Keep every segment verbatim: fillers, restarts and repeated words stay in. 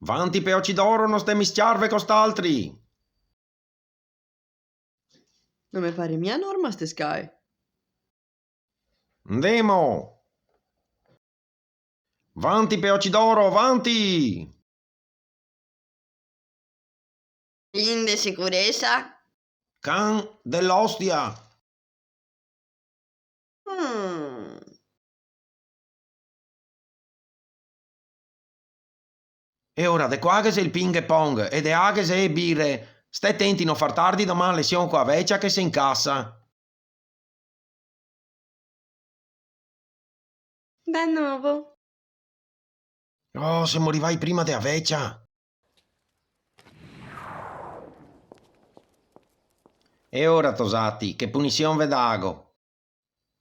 Vanti pe oci d'oro, no sté misciarve co st'altri! No me pare mia norma ste scae. Ndemo! Vanti pe oci d'oro, vanti! Fin de sicuresa? Can de l'ostia! Mm. E ora de qua ghe xe el ping pong e de là ghe xe e bire. Stè tenti no far tardi, doman lesion co a vecia che se incasa. Da novo. Oh, semo rivai prima de a vecia. E ora, tosati, che punision ve dago?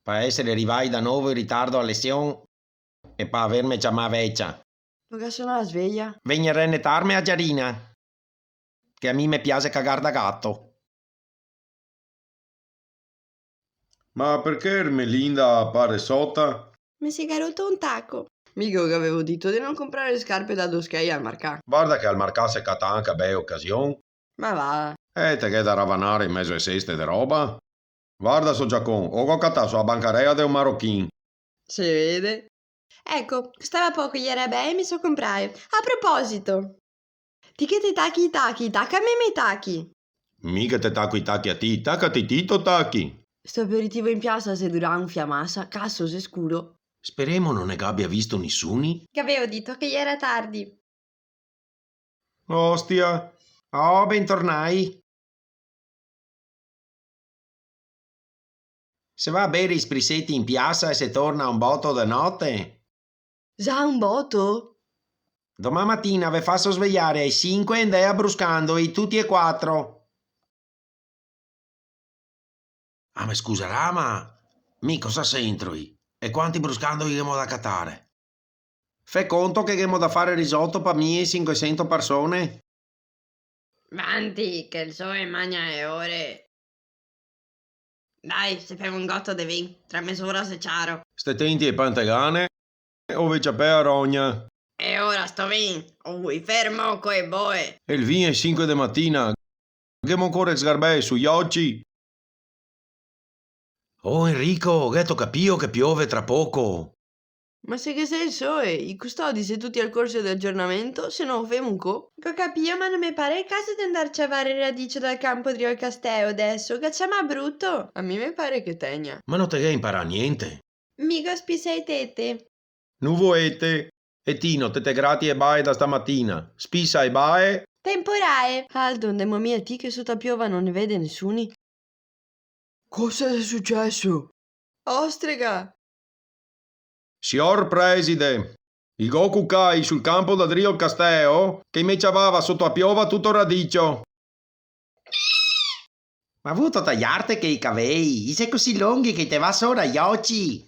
Pa esere rivai da novo in ritardo a lesion e pa averme ciamà vecia. No ga sonà la sveia? Vegnerè netarme a giarina, che a mi me piaxe cagar da gato. Ma perché Ermelinda pare sota? Me se ga roto un taco. Mi che gavevo dito de no comprare scarpe da do schei al marcà. Varda che al marcà se cata anca bee ocasion. Ma va. Eh, te ghe da ravanare in mezo e seste de roba? Varda, so Giacon, o go catà so a bancarea de un marochin. Se vede. Eco, costava poco, iera bee e me so comprae. A proposito, ti che te tachi i tachi, tacame i me tachi. Mi che te taco i tachi a ti, tacati ti i to tachi. Sto aperitivo in piasa xe durà un fià masa, caso xe scuro. Speremo no ne gabia visto nisuni. Gavevo dito che iera tardi. Ostia. Oh, bentornai. Se va a bere i spriseti in piasa e se torna a un boto de note? Za un boto? Doman matina ve faso svegliare ai sinque e ndè a bruscandoi tuti e quatro. Ah, me scusarà, ma mi cosa c'entro i? E quanti bruscandoi ghemo da catare? Fe conto che ghemo da fare risoto pa mie e sinquesento parsone. Vanti, che el sole magna e ore. Dai, se femo un goto de vin, tra mesora xe ciaro. Ste tenti e pantegane, o ve ciapè a rogna. E ora sto vin, o vui fermo co e boe. E el vin e sinque de matina, ghemo ancora e sgarbee sui oci. Oh, Enrico, gheto capìo che piove tra poco? Ma se ghe xe el sole, i custodi xe tuti al corso de agiornamento, se no o femo un co. Go capìo, ma no me pare el caso de ndar ciavare radicio dal campo drio el casteo deso, ga ciama bruto. A mi me pare che tegna. Ma no te ghe inparà gnente? Mi go spisà e tete. Nuvoete. E ti no te te grati e bae da stamatina? Spisa e bae. Temporae. Aldo, ndemo mia ti che soto a piova no ne vede nesuni? Cosa xe suceso? Ostrega! Sior preside, i go cucai sul campo da drio el casteo che i me ciavava soto a piova tuto radicio. Ma vuto taiarte che i cavei? I xe cusì longhi che i te va sora i oci.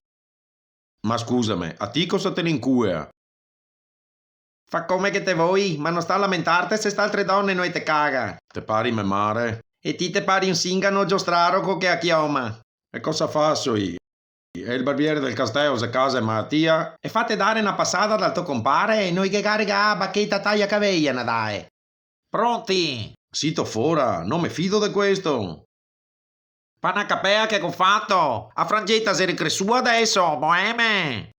Ma scusame, a ti cosa te ne incuea? Fa come che te voi, ma no sta lamentarte se st'altre done no e te caga. Te pari me mare. E ti te pari un singano giostraro co che a chioma. E cosa faso i? E el barbiere del casteo xe casa e malatia? E fate dare na pasada dal to compare e no i ghe ga regalà a bacheta taia cavei a Nadae. Pronti? Sito fora, no me fido de questo. Pa na capea che go fato, a frangeta xe ricresua deso, boeme!